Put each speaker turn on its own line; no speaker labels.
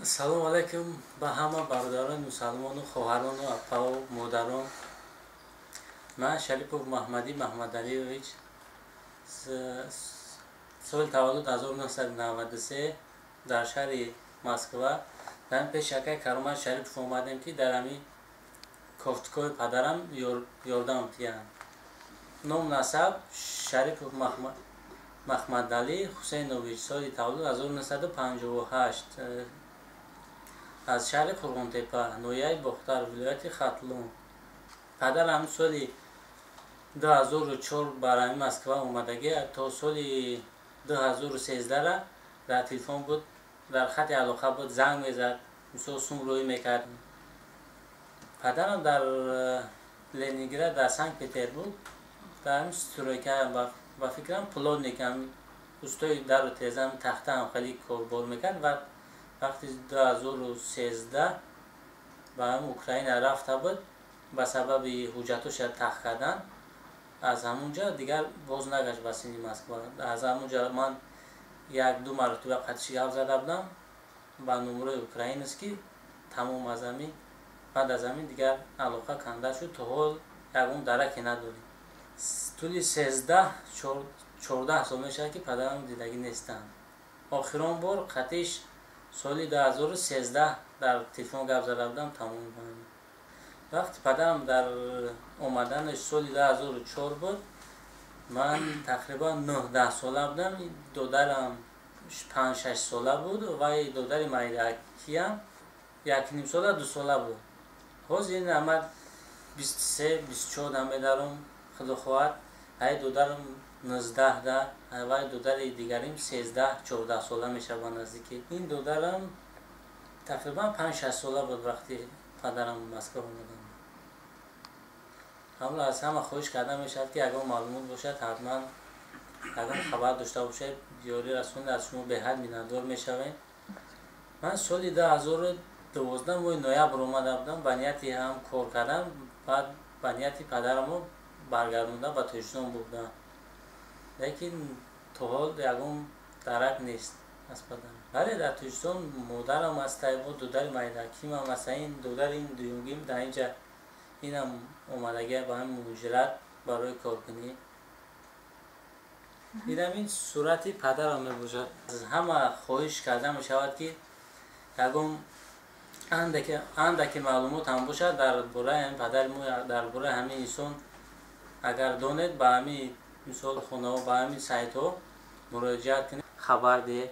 Салом алайкум ба ҳама бародарони мусалмону, хоҳарону, апаву модарон. Ман Шарипов Маҳмадӣ Маҳмадалиевич, соли таваллуд 1993, дар шаҳри Москва. Дар пеши акай Каромат Шарипов омадем, ки дар ҳамин кофтукои падарам ёрдам диҳанд. Ном насаб Шарипов Маҳмадалӣ Ҳусейнович, соли таваллуд 1958, аз шаҳри Қурғонтепа, ноҳияи Бохтар, вилояти Хатлон. Падарам соли 2004 бар ҳамин Москва омадагӣ, то соли 2013 дар телефон буд, дар хати алоқа буд, занг мезад, мисол, сум рӯӣ мекард. Падарам дар Ленинград, дар Санкт Петербург, дар ҳамин стройка, ба фикрам, плотник, устои дару тиреза, тахтаам хеле корбор мекард. Ва вақти 2013 ба ҳамин Украина рафта буд, ба сабаби ҳуҷҷатоша тах кардан, аз ҳамун ҷа дигар боз нагашт ба сини Москва. Аз ҳамун ҷа ман як ду маротиба қатиши гап зада будам ба номерои украинский, тамом. Аз ҳамин, баъд аз ҳамин дигар алоқа канда шуд, то ҳол ягон дараке надорем. Тӯли 13-14 сол мешавад, ки падарам дидагӣ нестанд. Охирон бор қатиш соли 2013 дар телефон гап зада будам, тамом. Вақти падарам дар омаданаш соли 2004 буд, ман тақрибан 9-10 сола будам, додарам 5-6 сола буд, вай додари майдакиям 1,5 сола, 2 сола буд. Ҳозир ин ама 23-24 да медаром, худо хоҳад. Ай додарам 19 да, вай додари дигарим 13-14 сола мешавад наздикӣ. Ин додарам тақрибан 5-6 сола буд, вақти падарам Москва омадам. Ҳамро аз ҳама хоҳиш карда мешавад, ки ягон маълумот бошад, ҳатман ягон хабар дошта бошед, ёрӣ расонед, аз шумо беҳад миннатдор мешавем. Ман соли 2012 моҳи ноябр омада будам ба нияти ҳам кор кардан, баъд ба нияти падарамро баргардонда ба Тоҷикистон бурдам, лекин то ҳол ягон дарак нест аз падарам. Бале, дар Тоҷикистон модарам аста, додари майдакимам аста, ин додари ин дуюмгим дар инҷа, инам омадагия ба ҳамин муҳоҷират барои коркунӣ. Инам ин сурати падарам мебошад. Ҳама хоҳиш карда мешавад, ки ягон андаке маълумот ҳам бошад дар бораи ҳамин падари мо, дар бораи ҳамин инсон агар донед, ба ҳамин, мисол, хонаҳо, ба ҳамин сайтҳо муроҷиат кунед, хабар диҳед.